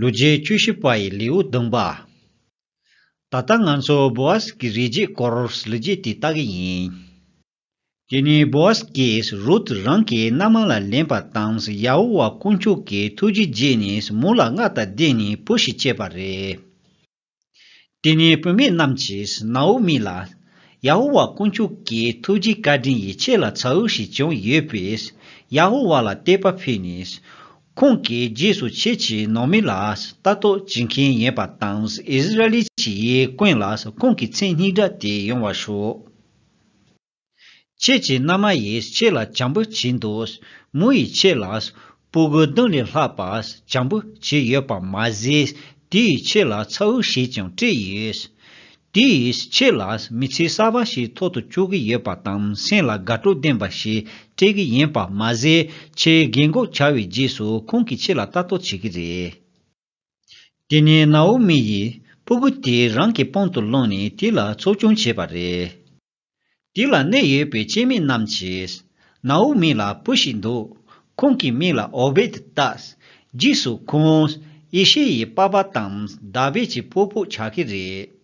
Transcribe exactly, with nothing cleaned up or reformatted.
ལོ་རྒྱུས་བཅུ་བཞི་པ་ཡི་ལེའུ་བདུན་པ། ད་ལྟ་ང་ཚོ་བོ་ཨཟ་གི་རིགས་རྒྱུད་སྐོར་ལོ་རྒྱུས་དེ་ལྟ་གི་ཡིན། དེ་ནས་བོ་ཨཟ་གིས་རུད་རང་གི་མནའ་མ་ལ་ལེན་པ་དང་། ཡ་ཧོ་ཝཱ་དཀོན་མཆོག་གི་ཐུགས་རྗེ་བརྒྱུད་ནས་མོ་ལ་མངའ་བདག་བསྟེན་ནས་བུ་ཞིག་སྐྱེས་པ་རེད། དེ་ནས་བུད་མེད་རྣམས་ཀྱིས་ནའོ་མི་ལ། ཡ་ཧོ་ཝཱ་དཀོན་མཆོག་གི་ཐུགས་རྗེ་བཀའ་དྲིན་ཡིས་ཁྱེད་ལ་ཚ་བོ་ཞིག་བྱུང་ཡོད་པས། ཡ་ཧོ་ཝཱ་ལ་བསྟོད་པ་ཕུལ་ནས། ཁོང་གི་རྗེས་སུ་ཁྱེད་ཀྱིས་ནའོ་མི་ལ་ལྟ་རྟོག་བྱེད་མཁན་ཡིན་པ་དང་། ཨིསི་ར་ཨེལ་གྱི་ཡུལ་ཀུན་ལ་ཁོང་གི་མཚན་སྙན་གྲགས་དེ་ཡོང་བར་ཤོག། ཁྱེད་ཀྱི་མནའ་མ་ཡིས་ཁྱེད་ལ་བྱམས་པོ་བྱས་འདུག། མོ་ཡིས་ཁྱེད་ལ་སྤུ་གུ་བདུན་ལས་ལྷག་པ་བྱམས་པོ་བྱས་ཡོད་པ་མ་ཟད། དེ་ཡིས་ཁྱེད་ལ་ཚ་བོ་ཞིག་ཀྱང་སྤྲད་ཡོད། དེ་ཡིས་ཁྱེད་ལ་མི་ཚེ་གསར་པ་ཞིག་ཐོབ་ཏུ་བཅུག་གི་ཡོད་པ་དང་། སེམས་ལ་དགའ་སྤྲོ་ལྡན་པ་ཞིག་སྤྲད་ཀྱི་ཡིན་པ་མ་ཟད། ཁྱེད་རྒན་གོག་ཆགས་པའི་རྗེས་སུ་ཁོང་གིས་ཁྱེད་ལ་ལྟ་རྟོག་བྱེད་ཀྱི་རེད། དེ་ནས་ནའོ་མི་ཡིས་སྤུ་གུ་དེ་རང་གི་པང་དུ་བླངས་ནས་དེ་ལ་འཚོ་སྐྱོང་བྱས་པ་རེད། དེ་ལ་གནས་ཡོད་པའི་སྐྱེས་དམན་རྣམས་ཀྱིས་ནའོ་མི་ལ་བུ་ཞིག་འདུག། ཁོང་གི་མིང་ལ་ཨོ་བེད་བཏགས། རྗེས་སུ་ཁོང་ཡེ་ཤེ་ཡི་པགས་པ་དང་དཱ་བིད་ཀྱི་སྤོ་བོ་ཆགས་ཀྱི་རེད།